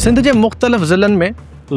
سنڌ جي مختلف ضلعن ۾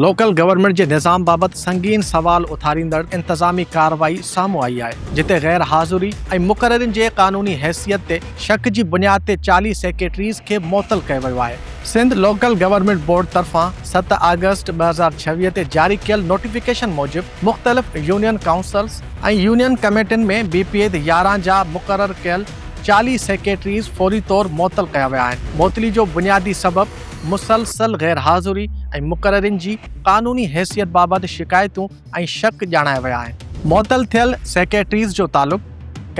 لوڪل گورنمينٽ جي نظام بابت سنگين سوال اٿاريندڙ انتظامي ڪارروائي سامهون آئي آهي، جتي غير حاضري ۽ مقررين جي قانوني حيثيت تي شڪ جي بنياد تي 40 سيڪريٽريز کي معطل ڪيو ويو آهي. سنڌ لوڪل گورنمينٽ بورڊ طرفان 7 آگسٽ 2026 تي جاري ڪيل نوٽيفڪيشن موجب مختلف يونين ڪائونسلز ۽ يونين ڪميٽين ۾ بي پي ايد 11 جا مقرر ڪيل 40 سيڪريٽريز فوري طور معطل ڪيا ويا آهن. معطلي جو بنيادي سبب مسلسل غيرحاضري ۽ مقررين جي قانوني حيثيت بابت شڪايتون ۽ شڪ ڄاڻايا ويا آهن. معطل ٿيل سيڪريٽريز جو تعلق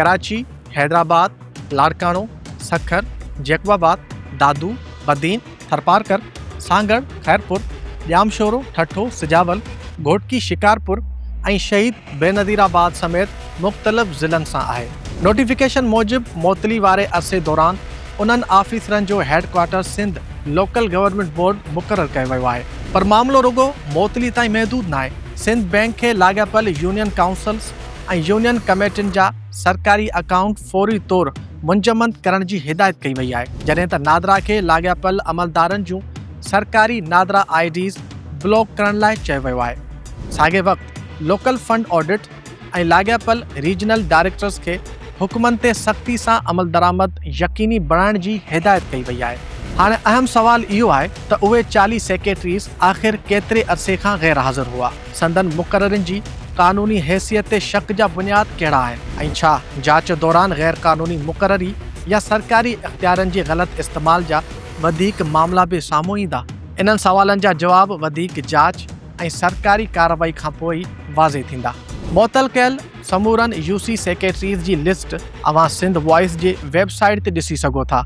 ڪراچي، حيدرآباد، لاڙڪاڻو، سکر، جيڪب آباد، دادو، بدين، ٿرپارڪر، سانگهڙ، خيرپور، ڄامشورو، ٺٽو، سجاول، گهوٽڪي، شڪارپور ۽ شهيد بينظيرآباد سميت مختلف ضلعن سان آهي. نوٽيفڪيشن موجب معطلي واري عرصي دوران انهن آفيسرن جو head quarter Sindh local government board مقرر ڪيو ويو آهي پر معاملو رڳو معطلي تائين محدود ناهي، سنڌ بئنڪ کي لاڳاپيل يونين ڪائونسلز ۽ يونين ڪميٽين جا سرڪاري اڪائونٽ فوري طور منجمند ڪرڻ جي هدايت ڪئي وئي آهي، جڏهن ته نادرا کي لاڳاپيل عملدارن جون سرڪاري نادرا I Ds block ڪرڻ لاء چيو ويو آهي. ساڳئي وقت لوڪل فنڊ آڊٽ ۽ لاڳاپيل ريجنل ڊائريڪٽرز کي حڪمن تي سختي سان عملدرآمد يقيني بڻائڻ جي هدايت ڪئي وئي آهي. هاڻي اهم سوال اهو آهي ته اهي 40 سيڪريٽريز آخر ڪيتري عرصي کان غير حاضر هئا؟ سندن مقررين جي قانوني حيثيت تي شڪ جا بنياد ڪهڙا آهن ۽ ڇا جاچ دوران غير قانوني مقرري يا سرڪاري اختيارن جي غلط استعمال جا وڌيڪ معاملا به سامهون ايندا؟ انهن سوالن جا جواب وڌيڪ جاچ ۽ سرڪاري ڪارروائي کانپوء ئي واضح ٿيندا. معطل ڪيل سمورن يو سي سيڪريٽريز جي لسٽ اوهان سنڌ وائس جي ويب سائيٽ تي ڏسي سگهو ٿا.